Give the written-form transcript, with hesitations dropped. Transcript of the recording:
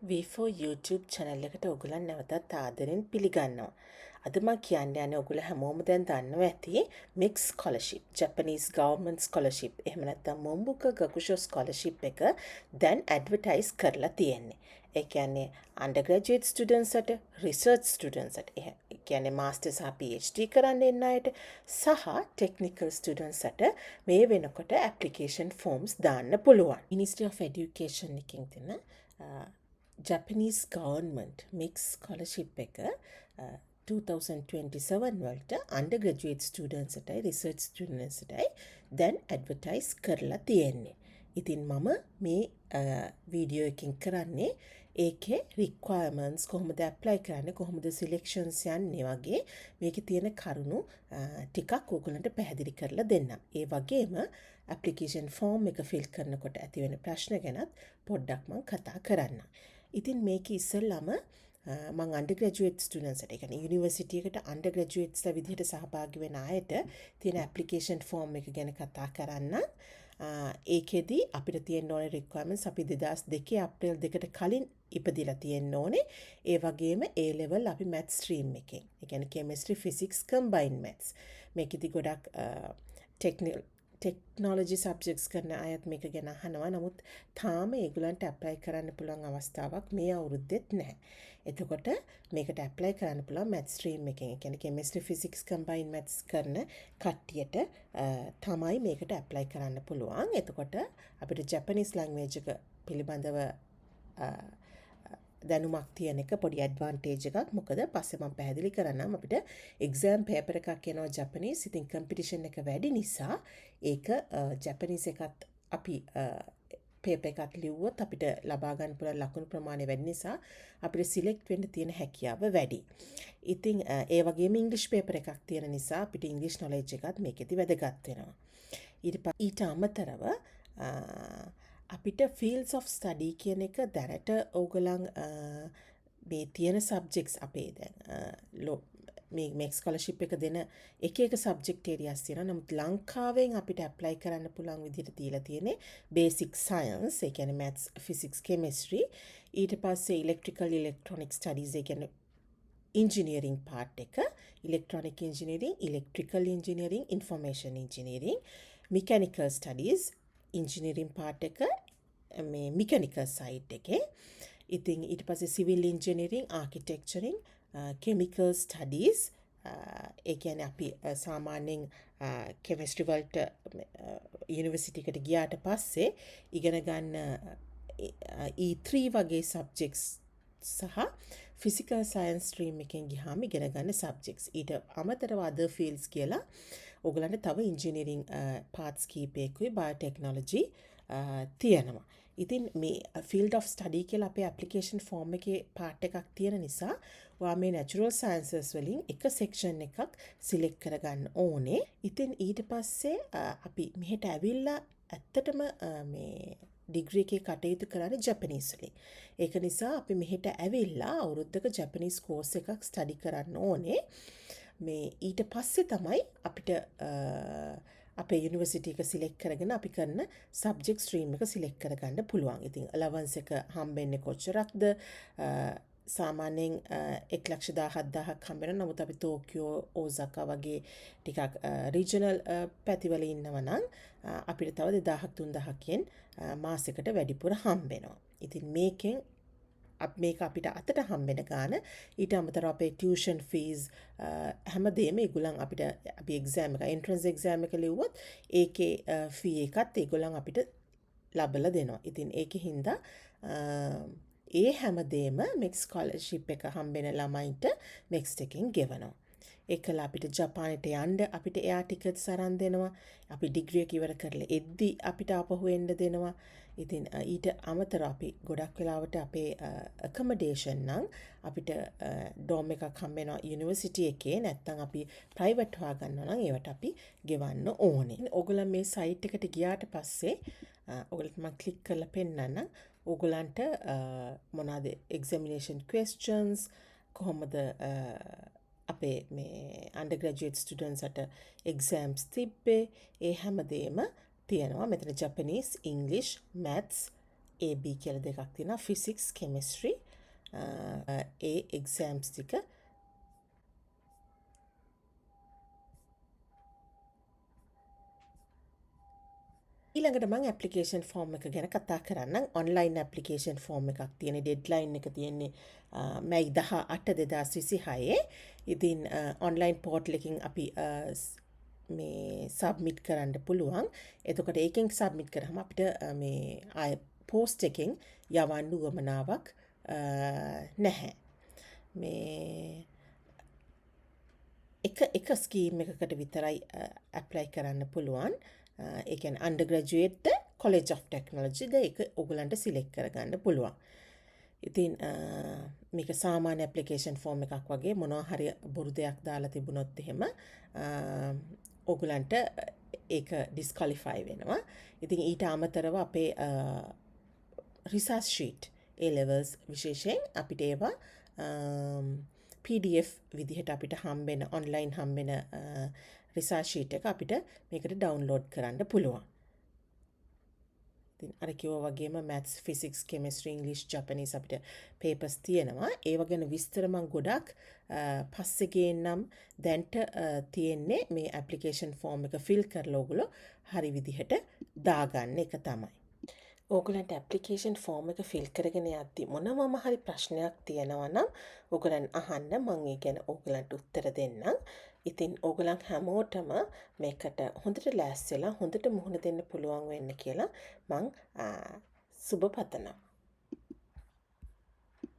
V4 YouTube channel එකට ඔයගොල්ලන් නැවතත් ආදරෙන් පිළිගන්නවා. අද මං කියන්න යන්නේ ඔයගොල්ලෝ හැමෝම දැන් දන්නවා ඇති MEXT scholarship, Japanese government scholarship, එහෙම නැත්නම් මොම්බුක ගකුෂෝ ස්කෝලර්ෂිප් එක දැන් ඇඩ්වර්ටයිස් කරලා තියෙන්නේ. ඒ කියන්නේ අන්ඩර්ග්‍රැජුවේට් ස්ටුඩන්ට්ස්ට, රිසර්ච් ස්ටුඩන්ට්ස්ට, ඒ කියන්නේ මාස්ටර් සහ PhD කරන්න එන්න අයට සහ ටෙක්නිකල් ස්ටුඩන්ට්ස්ට මේ වෙනකොට ඇප්ලිකේෂන් ෆෝම්ස් දාන්න පුළුවන්. Ministry of Education එකෙන් දෙන Japanese government MEXT scholarship එක 2027 වලට අන්ඩර්ග්‍රැජුවේට් ස්ටුඩන්ට්ස්ටයි රිසර්ච් ස්ටුඩන්ට්ස්ටයි දැන් ඇඩ්වර්ටයිස් කරලා තියෙන්නේ. ඉතින් මම මේ වීඩියෝ එකකින් කරන්නේ ඒකේ රික්වයර්මන්ට්ස්, කොහොමද ඇප්ලයි කරන්නේ, කොහොමද සිලෙක්ෂන්ස් යන්නේ වගේ මේකේ තියෙන කරුණු ටිකක් ඕගොල්ලන්ට පැහැදිලි කරලා දෙන්නම්. ඒ වගේම ඇප්ලිකේෂන් ෆෝම් එක ෆිල් කරනකොට ඇති වෙන ප්‍රශ්න ගැනත් පොඩ්ඩක් මං කතා කරන්නම්. ඉතින් මේකේ ඉස්සෙල්ලම මං අන්ඩර්ග්‍රැජුවේට් ස්ටුඩන්ට්ස්ට, ඒ කියන්නේ යුනිවර්සිටි එකට අන්ඩර්ග්‍රැජුවේට්ස්ලා විදිහට සහභාගී වෙන අයට තියෙන ඇප්ලිකේෂන් ෆෝම් එක ගැන කතා කරන්නම්. ඒකෙදි අපිට තියෙන්න ඕනේ රික්වයර්මන්ට්ස්, අපි 2002 අප්‍රේල් 2ට කලින් ඉපදිලා තියෙන්න ඕනේ. ඒ වගේම A level අපි මැත්ස් ස්ට්‍රීම් එකෙන්. ඒ කියන්නේ කෙමිස්ට්‍රි, ෆිසික්ස්, කම්බයින් මැත්ස්. මේකෙදි ගොඩක් ටෙක්නොලොජි සබ්ජෙක්ට්ස් කරන අයත් මේක ගැන අහනවා. නමුත් තාම ඒගොල්ලන්ට ඇප්ලයි කරන්න පුළුවන් අවස්ථාවක් මේ අවුරුද්දෙත් නැහැ. එතකොට මේකට ඇප්ලයි කරන්න පුළුවන් මැත්ස් ස්ට්‍රීම් එකෙන්. ඒ කියන්නේ කෙමිස්ට්‍රි, ෆිසික්ස්, කම්බයින් මැත්ස් කරන කට්ටියට තමයි මේකට ඇප්ලයි කරන්න පුළුවන්. එතකොට අපිට ජපනීස් ලැන්ග්වේජ් එක පිළිබඳව දැනුමක් තියෙන එක පොඩි ඇඩ්වාන්ටේජ් එකක්. මොකද පස්සේ මම පැහැදිලි කරන්නම්, අපිට එක්සෑම් පේපර් එකක් එනවා ජපනීස්. ඉතින් කම්පිටිෂන් එක වැඩි නිසා ඒක ජපනීස් එකත් අපි පේපර් එකක් ලිව්වොත් අපිට ලබා ගන්න පුළුවන් ලකුණු ප්‍රමාණය වැඩි නිසා අපිට සිලෙක්ට් වෙන්න තියෙන හැකියාව වැඩි. ඉතින් ඒ වගේම ඉංග්‍රීසි පේපර් එකක් තියෙන නිසා අපිට ඉංග්‍රීසි නොලෙජ් එකත් මේකෙදි වැදගත් වෙනවා. ඊට අමතරව අපිට ෆීල්ඩ්ස් ඔෆ් ස්ටඩි කියන එක දැනට ඕගොල්ලන් මේ තියෙන සබ්ජෙක්ට්ස්, අපේ දැන් මේ මෙක්ස්ට් ස්කෝලර්ෂිප් එක දෙන එක එක සබ්ජෙක්ට් ඒරියාස් තියෙනවා. නමුත් ලංකාවෙන් අපිට ඇප්ලයි කරන්න පුළුවන් විදිහට දීලා තියෙන්නේ බේසික් සයන්ස්, ඒ කියන්නේ මැත්ස්, ෆිසික්ස්, කෙමිස්ට්‍රි. ඊට පස්සේ ඉලෙක්ට්‍රිකල් ඉලෙක්ට්‍රොනික් ස්ටඩීස්, ඒ කියන්නේ ඉංජිනියරිං පාර්ට් එක, electronic engineering, electrical engineering, information engineering, mechanical studies, engineering part එක මේ මිකැනිකල් සයිඩ් එකේ. ඉතින් ඊට පස්සේ සිවිල් ඉංජිනියරිං, ආකිටෙක්චරින්, කෙමිකල් ස්ටඩීස්, ඒ කියන්නේ අපි සාමාන්‍යයෙන් කෙමිස්ට්‍රි වලට යුනිවර්සිටි එකට ගියාට පස්සේ ඉගෙන ගන්න E3 වගේ සබ්ජෙක්ට්ස් සහ ෆිසිකල් සයන්ස් ස්ට්‍රීම් එකෙන් ගියාම ඉගෙන ගන්න සබ්ජෙක්ට්ස්. ඊට අමතරව අදර් ෆීල්ඩ්ස් කියලා ඔයගලන්ට තව ඉංජිනේරිං පාර්ට්ස් කීපයකුයි බයෝටෙක්නොලොජි තියෙනවා. ඉතින් මේ ෆීල්ඩ් ඔෆ් ස්ටඩි කියලා අපේ ඇප්ලිකේෂන් ෆෝම් එකේ පාර්ට් එකක් තියෙන නිසා ඔයා මේ නැචරල් සයන්සස් වලින් එක සෙක්ෂන් එකක් සිලෙක්ට් කරගන්න ඕනේ. ඉතින් ඊට පස්සේ අපි මෙහෙට ඇවිල්ලා ඇත්තටම මේ ඩිග්‍රී එකේ කටයුතු කරන්නේ ජපනීස් වලින්. ඒක නිසා අපි මෙහෙට ඇවිල්ලා අවුරුද්දක ජපනීස් කෝස් එකක් ස්ටඩි කරන්න ඕනේ. මේ ඊට පස්සේ තමයි අපිට අපේ යුනිවර්සිටි එක සිලෙක්ට් කරගෙන අපි කරන සබ්ජෙක්ට් ස්ට්‍රීම් එක සිලෙක්ට් කරගන්න පුළුවන්. ඉතින් අලවන්ස් එක හම්බෙන්නේ කොච්චරක්ද? සාමාන්‍යයෙන් 1,17,000ක් හම්බ වෙනවා. නමුත් අපි ටෝකියෝ, ඕසාකා වගේ ටිකක් රීජනල් පැතිවල ඉන්නවා නම් අපිට තව 2000ක් 3000කින් මාසෙකට වැඩිපුර හම්බෙනවා. ඉතින් මේකෙන් මේක අපිට අතට හම්බෙන ගාන. ඊට අමතරව අපේ ටියුෂන් ෆීස් හැමදේම ඒගොල්ලන් අපිට, අපි එක්සෑම් එක, එන්ට්‍රන්ස් එක්සෑම් එක ලිව්වොත් ඒකේ ෆී එකත් ඒගොල්ලන් අපිට ලබලා දෙනවා. ඉතින් ඒකෙ හින්දා ඒ හැමදේම මෙක්ස්ට් ස්කෝලර්ෂිප් එක හම්බෙන ළමයින්ට මෙක්ස්ට් එකෙන් ගෙවනවා. ඒකලා අපිට ජපානෙට යන්න අපිට එයාර් ටිකට්ස් අරන් දෙනවා. අපි ඩිග්‍රී එක ඉවර කරලා එද්දි අපිට ආපහු එන්න දෙනවා. ඉතින් ඊට අමතරව අපි ගොඩක් වෙලාවට අපේ ඇකොමඩේෂන් නම් අපිට ඩෝම් එකක් හම්බ වෙනවා යුනිවර්සිටි එකේ, නැත්නම් අපි ප්‍රයිවට් හොයාගන්නවා නම් ඒවට අපි ගෙවන්න ඕනේ. ඕගොල්ලන් මේ සයිට් එකට ගියාට පස්සේ ඔයගොල්ලන්ට මම ක්ලික් කරලා පෙන්නන්නම්. ඕගොල්ලන්ට මොනවාද එක්සැමිනේෂන් ක්වෙස්චන්ස්, කොහොමද අපේ මේ අන්ඩර්ග්‍රැජුවේට් ස්ටුඩන්ට්ස්ට එක්සෑම්ස් තිබ්බේ, ඒ හැමදේම තියෙනවා මෙතන. Japanese, English, maths, A B කියලා දෙකක් තියෙනවා. ෆිසික්ස්, කෙමිස්ට්‍රි ඒ එක්සෑම්ස් ටික ඊළඟට මං ඇප්ලිකේෂන් ෆෝම් එක ගැන කතා කරන්නම්. ඔන්ලයින් ඇප්ලිකේෂන් ෆෝම් එකක් තියෙන ඩෙඩ්ලයින් එක තියෙන්නේ මැයි 18 2026. ඉතින් ඔන්ලයින් පෝටල් එකකින් අපි මේ සබ්මිට් කරන්න පුළුවන්. එතකොට ඒකෙන් සබ්මිට් කරාම අපිට මේ ආය පෝස්ට් එකෙන් යවන්න උවමනාවක් නැහැ. මේ එක එක ස්කීම් එකකට විතරයි ඇප්ලයි කරන්න පුළුවන්. ඒ කියන්නේ අන්ඩර්ග්‍රැජුවේට්ද කොලෙජ් ඔෆ් ටෙක්නොලොජිද ඒක ඔයගලන්ට සිලෙක්ට් කරගන්න පුළුවන්. ඉතින් මේක සාමාන්‍ය ඇප්ලිකේෂන් ෆෝම් එකක් වගේ මොනවා හරි බොරු දෙයක් දාලා තිබුණොත් එහෙම ඔයගලන්ට ඒක ඩිස්කොලිෆයි වෙනවා. ඉතින් ඊට අමතරව අපේ රිසර්ච් ෂීට් ඒ ලෙවල්ස් විශේෂයෙන් අපිට ඒවා PDF විදිහට අපිට හම්බෙන ඔන්ලයින් හම්බෙන රිසර්ච් ෂීට් එක අපිට මේකට ඩවුන්ලෝඩ් කරන්න පුළුවන්. ඉතින් අර කිව්වා වගේම මැත්ස්, ෆිසික්ස්, කෙමිස්ට්‍රි, ඉංග්‍රීසි, ජපනීස් අපිට පේපර්ස් තියෙනවා. ඒව ගැන විස්තර මං ගොඩක් පස්සේ ගේන්නම්. දැන්ට තියෙන්නේ මේ ඇප්ලිකේෂන් ෆෝම් එක ෆිල් කරලා ඔයගොල්ලෝ හරි විදිහට දාගන්න එක තමයි. ඕගොල්ලන්ට ඇප්ලිකේෂන් ෆෝම් එක ෆිල් කරගෙන යද්දි මොනවම හරි ප්‍රශ්නයක් තියෙනවා නම් ඕගොල්ලන් අහන්න, මං ඒ ගැන ඕගොල්ලන්ට උත්තර දෙන්නම්. ඉතින් ඕගොල්ලන් හැමෝටම මේකට හොඳට ලෑස්ති වෙලා හොඳට මුහුණ දෙන්න පුළුවන් වෙන්න කියලා මං සුබ පතනවා.